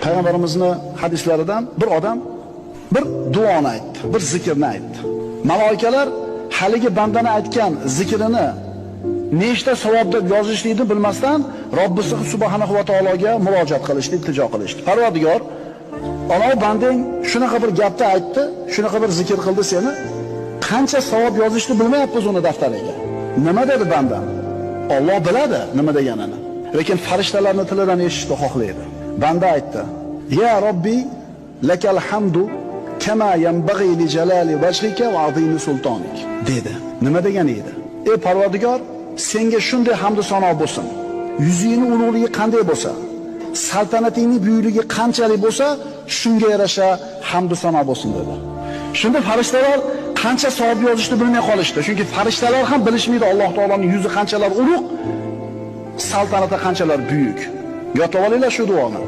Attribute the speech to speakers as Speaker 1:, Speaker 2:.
Speaker 1: Payg'ambarimizni hadislaridan bir odam bir duoni aytdi, bir zikrni aytdi. Maloikalar haligi bandani aytgan zikrini nechta savob deb yozishlikni bilmasdan Robbisi subhanahu va taologa murojaat qilishdi, iltijo qilishdi. Parvardigor, ana bandang shunaqa bir gapni aytdi, shunaqa bir zikr qildi seni, qancha savob yozishni bilmayapmiz uni daftariga. Nima dedi bandam? Alloh biladi nima deganini. Lekin farishtalarning tilidan eshitishni xohlaydi. Banda aytdi: "Ya Robbi, lakal hamdu kama yanbag'i li jalali vajhika va azimi sultonik" dedi. Nima degani edi? Ey Parvardigor, senga shunday hamd va sano bo'lsin. Yuzingning ulug'ligi qanday bo'lsa, saltanatingning buyukligi qanchalik bo'lsa, shunga yarasha hamd va sano bo'lsin dedi. Shunda farishtalar qancha savob yozishni bilmay qolishdi. Chunki farishtalar ham bilishmaydi Alloh taoloning yuzi qanchalar ulug', saltanati qanchalar buyuk. Yodlab olinglar shu duoni.